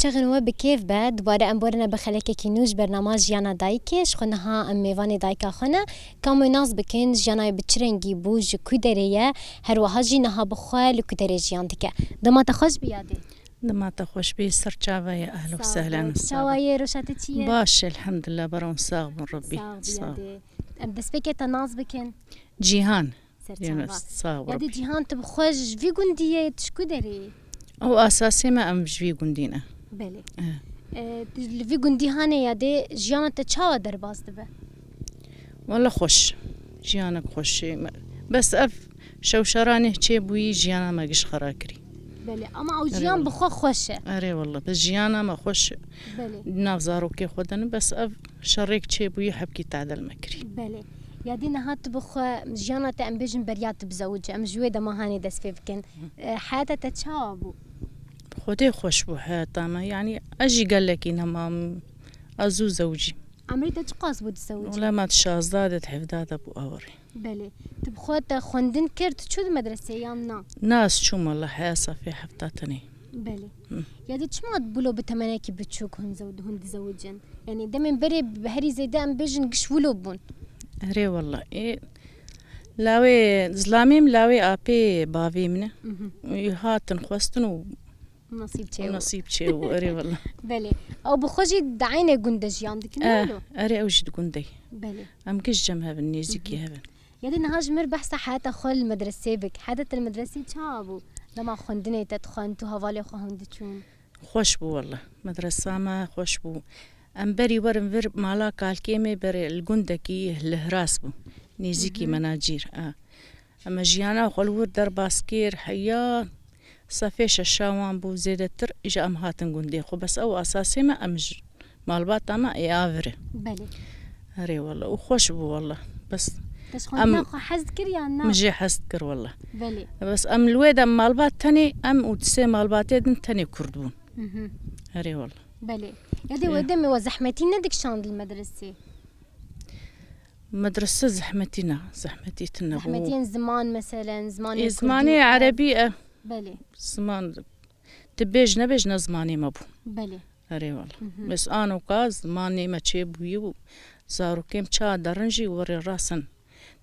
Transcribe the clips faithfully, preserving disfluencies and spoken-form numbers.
texin we bi kêf be. Dubare em borine bi xelekekî nû ji bernama Jiyana Dayikê. Ji xwe niha em mêvanê dayika xwe ne. Ka em wê nas bikin, jiyana wê bi çi rengî bû, ji ku derê ye, her wiha jî niha bi xwe li ku derê jiyan dike. Dema te xweş bi yadê. Dema te xweş bî, ser çava ye, ehlo sehlen. Çawa ye, roşa te çi ye? Baş, elhamdulillah, beron sax bûn Rebbî. Sax bi yadê. Em destpêkê te nas bikin. Cîhan. Serçava. Yunus, sağ ol. Yadê Cîhan, tu bi xwe ji vî gundî yê, tu ji ku derê yî? Ew asasê me, em ji vî gundî ne. Belê. Eh. E, tu li vî gundî hanê yadê, jiyana te çawa derbas dibe? Wala xweş. Jiyanek xweş e. Me-, bes ev şewşeranê çêbûyî jiyana me giş xera kirî. Belê, ama ew jiyan bi xwe xweş e. Erê wala, bes jiyana me xweş e. Belê. Nav zarokê xwe de ne, bes ev şerêk çêbûyî hebkî tadel me kirî. Belê. Yadî niha tu bi xwe jiyana te, em bêjin, beriya tu bizewice. Em ji wê dema hanê dest pê bikin. E, heyata te çawa bû? Xwedê xweş bû heyata me. Yanî ez jî gelekî nemam. Ez zû zewicîm. Emrê te çiqas bû dizewicî? Wala me di şazdeh de, di hevdeh de bû awarê. Belê. Tu bi xwe te xwendin kir, tu çû di medresê yan na? Na, ez çûm wala, heya safê hefta tenê. Belê. Hı. Ya de çima wilo bi temenekî biçûk hûn zew-, hûn dizewicin? Yanî demên berê bi herî zêde em bêjin giş wilo bûn. Erê wala. Ê, lawê zilamê min, lawê apê bavê min e. Mhm. Ê, hatin xwestin û Nasîb çê û û. Nasîb çê û, erê wala. Belê. Ew bi xwe jî di eynê gund de jiyan dikin, Eh, wilo? Erê, ew jî di gundê. Belê. Em giş cem hev in, nêzîkî Mhm. hev in. Yadê niha ji mir behsa heyata xwe li medresê bik. Heyata te li medresê çawa bû? Dema xwendinê te dixwend, tu hevalê xwe hûn diçûn? Xweş bû wala. Medresa me xweş bû. Em berî werin vir mala kalkê me berê li gundekî li Hiras bû. Nêzîkî Mhm. Menacîr. A. Em jiyana xwe li wir derbas kir, heya sefê şeşa wan bû zêdetir, îja em hatin gundê xwe. Bes ew asasê me, em ji malbata me ê a vir e. Belê. Erê wala, û xweş bû wala. Bes Te ji em xwendina xwe hez dikir yan na? Min jê hez dikir wala. Belê. Bes em li wê de malbat tenê, em û di sê malbatê din tenê kurd bûn. Mhm. Erê wala. Belê. Ya dê Ya. wê demê we zehmetî nedikişand li medresê? Medrese zehmetî ne, zehmetî tune bû. Zehmetiyên ziman meselen, zimanê Ê, kurdî zimanê û erebî e. Belê. Ziman, tu bêj nebêj ne zimanê me bû. Belê. Erê wala. Mhm. Bes anoka zimanê me çêbûyî û zarokêm ça derin jî werê rasin.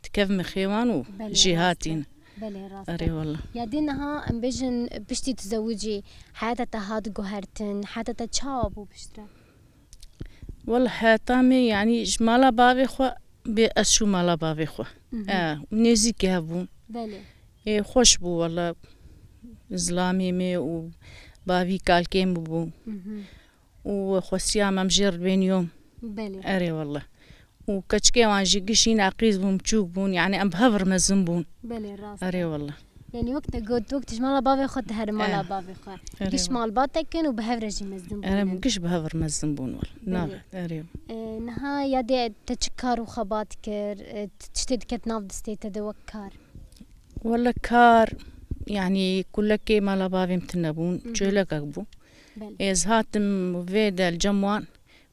Dikevime xêwan û Belê, jî rast e. hatîn. Belê, rast e. Erê wala. Ya dê niha em bêjin piştî tu zewicî, heyata te hat guhertin, heyata te çawa bû piştre? Wala heta me, yanî ji mala bavê xwe bê ez çû mala bavê xwe. Mhm. E, nêzîkî hev bûn. Belê. Ê, xweş bû wala. Zilamê me û bavî kalkê min bû. Mhm. Û xwestiya me em jê re bêniyom. Belê. Erê wala. Û keçikê wan jî gişî neqîz bûn, biçûk bûn. Yanî em bi hev re mezin bûn. Belê, rast e. Erê wala. Yanî wek te got, wek tu ji mala bavê xwe diherî mala Eh. bavê xwe. Erê Giş wala. malbatek in û bi hev re jî mezin bûn. Erê, giş bi hev re mezin bûn wala. Belê. Navê, erê. E, niha ya dê te çi kar û xebat kir? E, t-, tiştê diket nav destê te de wek kar? Wala kar, yanî kulekê mala bavê min tune bûn, Mhm. çêlekek bû. Belê. Ez hatim vê de li cem wan,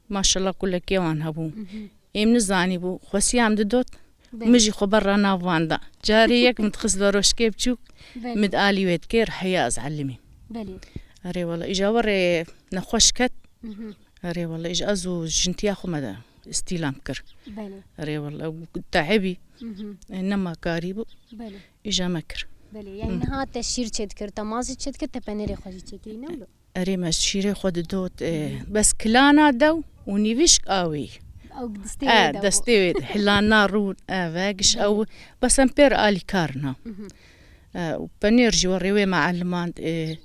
maşallah kulekê wan hebû. Mhm. Ê min nizanîbû, xwesiyam didot, Belê. min jî xwe berra nav wan da. Carê yek min dixist veroşkê biçûk, Belê. min di alî wê dikir, heya ez elimî. Belê. Erê wala, îja werê nexweş ket. Mhm. Erê wala, îja ez û jintiya xwe me de îstîlam kir. Belê. Erê wala, ew te'ebî, Mhm. e, nema karî bû, Belê. îja me kir. Belê, yani Hı. niha te şîr çêdikir, te mazî çêdikir, te penerê xwe jî çêkirî, ne wilo? Erê me şîrê xwe didot, e, Hı hı. bes kilana dew û nîvişk awê. Ew destê E, wê de bû. destê wê de, hilana rû, e, ve giş Belê. ew, bes em pêr alîkar na. Mhm. E, û penêr jî werê wê me elimand, e,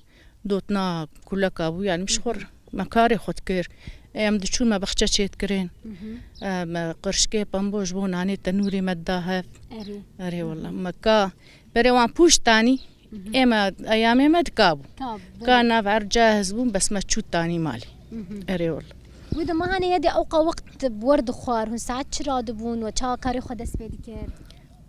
dotna kuleka bû, yani min ji xwe Hı hı. me karê xwe dikir. E, em diçûn me bexçe çêdikirin. Hı hı. E, me qirşkê pembo ji bo nanê tenûrê me dida hev. Erê. Erê Hı hı. wela. Me ka berê wan pûş tanî, Mhm. Ê me, eyamê me dika bû. Ka, Ka belê. nav erca hez bûn, bes me çû tanî malê. Mhm. Erê wela. Wê de me hanê yedê ewqa wext bi wer dixwar, hûn saet çi radibûn we çawa karê xwe dest pê dikir?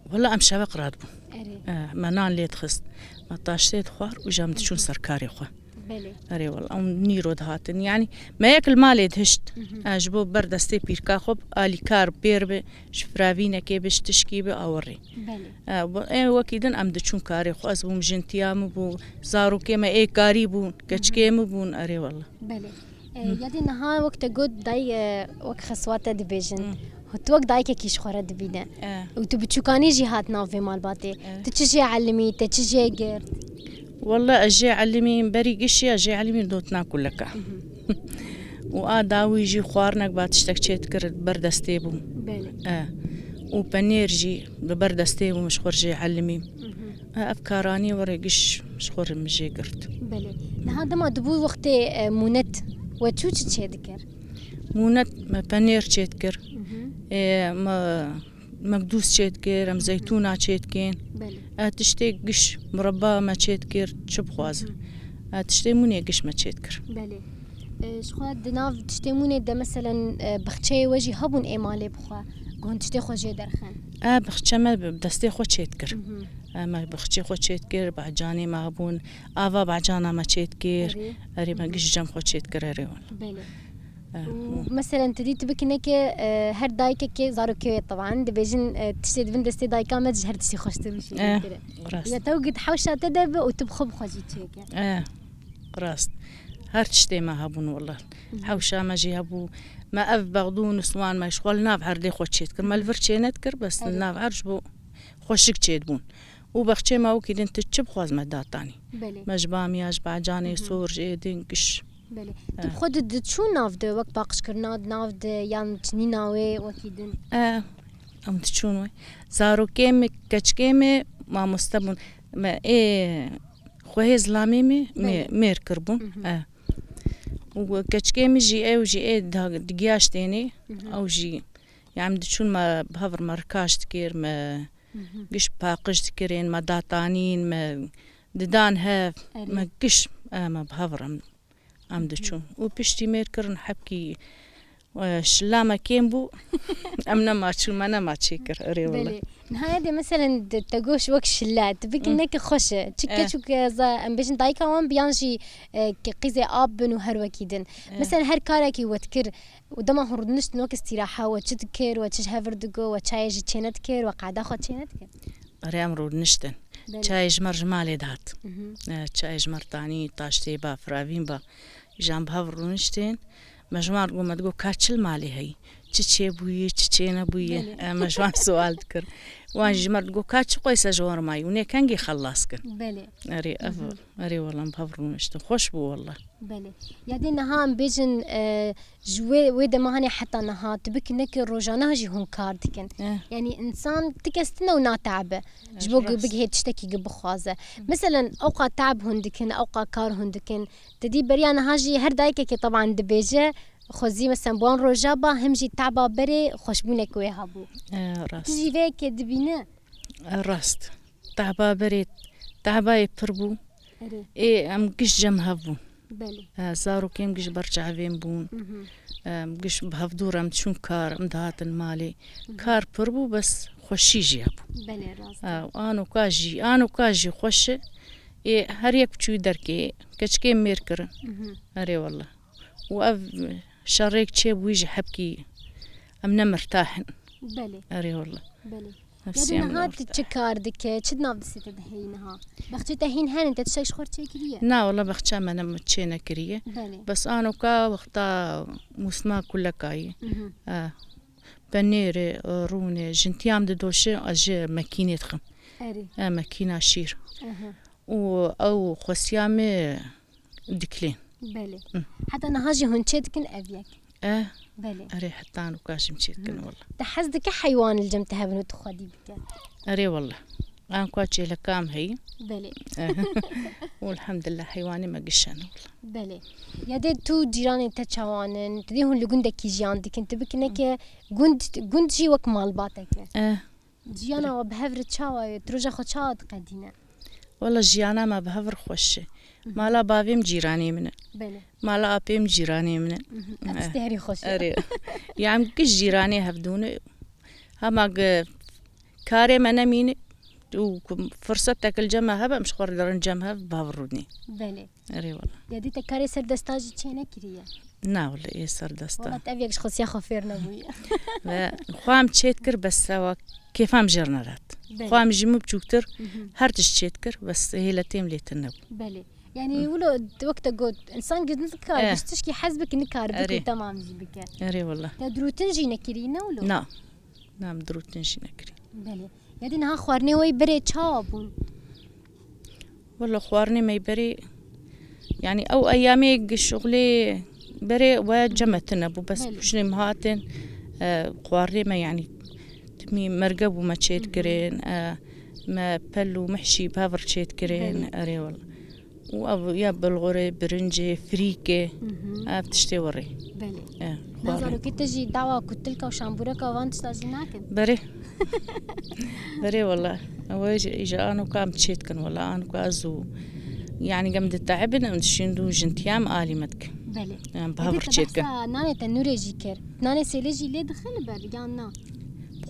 Wela em şeveq radibûn. Erê. Eh, me nan lê dixist. Me taştê dixwar û jî em diçûn Mhm. ser karê xwe. Belê. Erê wela, em nîro dihatin. Yanî me yek li malê dihişt. Mhm. E, ji bo ber destê pîrka xwe alîkar pêr bi, ji firavînekê bi, ji tişkî bi, awirê. Belê. E, bu, e, wekî din em diçûn karê xwe. Ez bûm jin tiya min bû, zarokê me ê karî bûn, keçikê min bûn. Erê wela. Belê. E, Hı. Yadê niha wek te got dayê, e, wek xeswa te dibêjin. Hı. Tu wek dayikekî ji xwe re dibîne. E. Û tu biçûkanî jî hat nav vê malbatê. E. Tu çi jê elimî, te çi jê girt? Walla ez jê elimîm, berî gişiya jê elimîm dotina kuleka. Mhm. Û a dawî jî xwarinek ba tiştek çê dikir ber destê bûm. Belê. E. Û penêr jî li ber destê bûm ji xwe re jê elimîm. Mhm. E, ev karanî were giş ji xwe re min jê girt. Belê. Niha dema dibû wextê, e, mûnet we çû çi çê dikir? Mûnet me penêr çê dikir. Mhm. E, me, me dûz çê dikir, em Mhm. zeytûna çê dikin. Belê. E, tiştê giş, mureba me çê dikir, çi bixwazin. Mhm. E, tiştê mûnê giş me çê dikir. Belê. E, ji xwe di nav tiştê mûnê de, meselen, e, bixçeyê we jî hebûn ê malê bixwe, ku hûn tiştê xwe jê derxin? E, bixçe me bi destê xwe çê dikir. Mhm. E, me bixçê xwe çê dikir, bacanê me hebûn, ava bacana me çê dikir. Erê. Erê, me Mhm. giş cem xwe çê dikir, erê wan. Belê. E, Û û meselen, tu dî tu bikî neke, e, her dayikekê zarokê wê, teban, dibêjin, e, tiştê di bin destê dayika me ji her tiştî xweştir û şîrîntir e. E, rast. Ya tew gid hewşa te de be û tu bi xwe bi xwe jî çêke. E, rast. Her tiştê me hebûn wela. Mhm. Hewşa me jî hebû. Me ev bexdû û niswan me ji xwe li nav erdê xwe çê dikir. Me li vir çê nedikir, bes li Erê. nav erd ji bo xweşik çê dibûn. Û bexçê me wekî din tu çi bixwaz me datanî. Belê. Me ji bamiya, ji bacanê, Mhm. sor, ji êdin, giş. Belê. Tu Eh. bi xwe di, diçûn nav de, wek paqijkirina di nav de, yan çinîna wê wekî din? Eh, em diçûn wê. Zarokê me, keçikê me mamoste bûn. Me ê xwehê zilamê me, me Belê. mêr kiribûn. Mhm. Eh. Û keçikê me jî, ew jî ê da-, digiyaştênê, Mhm. ew jî, ya em diçûn me bi hev re me rikaş dikir, me Mhm. giş paqij dikirin, me datanîn, me didan hev, Erê. me giş, eh, me bi hev re em, em diçûn. Û piştî mêr kirin hebkî, e, şila me kêm bû, em nema çûn, me nema çêkir, erê wele. Belê. Niha yadê meselen de te goş wek şile, tu bikî Hı. neke xweş e. Çi Eh. keçûk e, za-, em bêjin dayika wan bi yan jî, e, ke qîzê ab bin û her wekî din. Eh. Meselen her karekî we dikir û dema hûn rûdiniştin wek îstîraha we çi dikir, we çi ji hev re digo, we çayê jî çênedikir, we qada xwe çênedikir? Erê em rûdiniştin. Belê. Çayê ji me re ji malê dihat. Mhm. E, çayê ji me re tanî, taştê ba, firavîn ba. Jan bi hev rûniştên, me ji wan re got, me digot, ka çi li malê heyî? Çi çêbûyî, çi çênebûyî? Belê. E, me ji wan sual dikir. Wan jî ji me re digot, ka çi qoyse ji wan re mayî? Hûn ê kengî xelas kin? Belê. Erê, ev, Mhm. erê, wela em bi hev rûniştin. Xweş bû, wela. Belê. Yadê niha em bêjin, e, ji wê, wê dema hanê heta niha, tu bikî neke rojane jî hûn kar dikin. Eh. Yanî însan ti kes tine û nate'be. Eh, Ji bo rast. bigihê tiştekî gi bixwaze. Hı. Meselen, ewqa te'b hûn dikin, ewqa kar hûn dikin. Te dî beriya niha jî her dayikekê teban dibêje, xwezî, meselen, bi wan roja ba, him jî teba berê xweşbûnek wê hebû. E, rast. Tu jî vê yekê dibîne? E, rast. Teba berê, teba yê pir bû. Erê. Ê, em giş cem hev bûn. Belê. E, zarokê em giş ber çavên bûn. Mhm. Em giş bi hevdû re em diçûn kar, em dihatin malê. Mhm. Kar pir bû, bes xweşî jî hebû. Belê, rast e. E, anoka jî, anoka jî xweş e. Ê, her yek biçû derkê, keçikê mêr kirin. Mhm. Erê wele. Û ev şerêk çêbûyî ji hebkî em ne mirtah in. Belê. Erê wele. Belê. Nefsî em niha ne tu mirtah. Çi kar dike? Çi di nav destê te de heyî niha? Bexçê te hîn henin, te tiştek ji xwe re çêkiriye? Na, wele bexça me ne çê nekiriye. Belê. Bes anoka wexta mûsima kulekayî. Mhm. E, penêrê, e, rûnê, jintiya min didoşe, ez ji mekînê dixim. Erê. E, mekîna şîr. Aha. Û ew xwestiya me diklên. Belê. Hı. Heta niha jî hûn çê dikin ev yek? Eh. Belê. Erê, heta nuka jî em çê dikin, Hı. wele. Te hez dike heywan li cem te hebin û tu xwedî bike? Erê, wele. An ku çêleka em heyî. Belê. Eh. Û elhamdulillah heywanê me giş hene, wele. Belê. Ya dê tu cîranên te çawan in? Tu dê hûn li gundekî jiyan dikin? Tu bikî neke gund, gund jî wek malbatek e. Eh. Jiyana we bi hev re çawa ye? Tu roja xwe çawa diqedîne? Wela jiyana me bi hev re xweş e. Mhm. Mala bavê min cîranê min e. Belê. Mala apê min cîranê min e. Mhm. Ev Eh. tiştê herî xweş e. Erê. Ya em giş cîranê hevdû ne. Hema ge karê me nemîne, û ku firsetek li cem me hebe, em ji xwe re derin cem hev, bi hev rûnî. Belê. Erê wala. Ya dî te karê ser desta jî çê nekiriye. Na wala, ê ser desta. Wala te ev yek ji xwesiya xwe fêr nebûye. Ve xwe em çê dikir, bes sewa kêfa em jê re nerat. Belê. Xwe em ji min biçûktir Mhm. her tişt çê dikir, bes hêletê em lê tune nebû. Belê. Yani wilo wek te got, insan nikar Eh. bi tişkî hez bike, nikar bike Erê. temam jî bike. Erê wala. Te dirûtin jî nekirî ne wilo? Na. Na, em dirûtin jî nekirî. Belê. Ya dî niha xwarinê wê berê çawa bûn? Wala xwarinê me berê, yani ew eyamê gi şuxlê berê we cem me tune bû, bes Belê. piştê em hatin, e, xwarinê me yani timî merge bû me çê dikirin, e, me pel û mihşî bi hev re çê dikirin, Belê. Erê wala. Û ev ya bilxorê, birincê, firîkê, Mhm. ev tiştê werê. Belê. E, Na xwarin. zarokê te jî dawa kutilka û şambûreka van tişta jî nakin? Berê. Berê wala. Ew ji, ji anoka em çê dikin wala. Anoka ez û, yani gem diteibin, em dişîn dû jin tiyam alî me dikin. Belê. Em bi Êdî hev te çê dikin. behsa nanê te nûrê jî kir. Nanê sêlê jî lê dixin li ber yan na?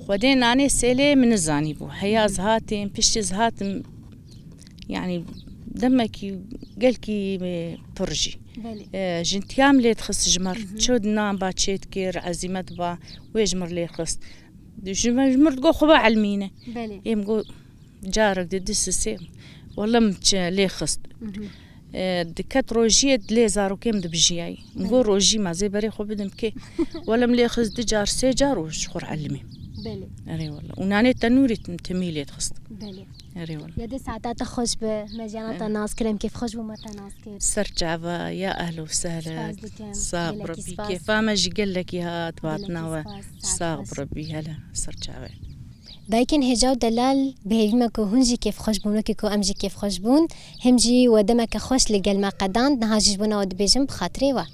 Xwedê nanê sêlê min nizanî bû. Heya ez hatim, piştî ez hatim, yani demekî gelkî, e, pir jî. Belê. E, jin tiyam lê dixist ji mir. Ço nan ba çê dikir, ezîmet ba, wê ji mir lê xist. Ji mir, ji mir digo xwe ba elmîne. Belê. Êm got, carek di, di sisê. Wala min çi lê xist. Mhm. E, diket rojiyê lê zarokêm dibijiyayî. Min got, rojî ma zê berê xwe bidim kê. Wala min lê xist du car, sê car û ji xwe re elimî. Belê. Erê wala. Û nanê tenûrî tim-, timî lê dixist. Belê. Erê wala. Ya dê saeta te xweş be, me jiyana te nas kir, em kêf xweş bû me te nas kir. Ser çava, ya ehlo sehla. Spas dikim. Sax Gelekî bi Rebbî. spas. Kêfa me ji gelekî hat, bi hatina we. Gelekî spas. Sax bi Rebbî, hele ser çavê. Dayikên Hêja û Delal, bi hêvî me ku hûn jî kêfxweş bûn, wekî ku em jî kêfxweş bûn. Him jî we demeke xweş li gel me qedand, niha jî ji bona we dibêjim bi xatirê we.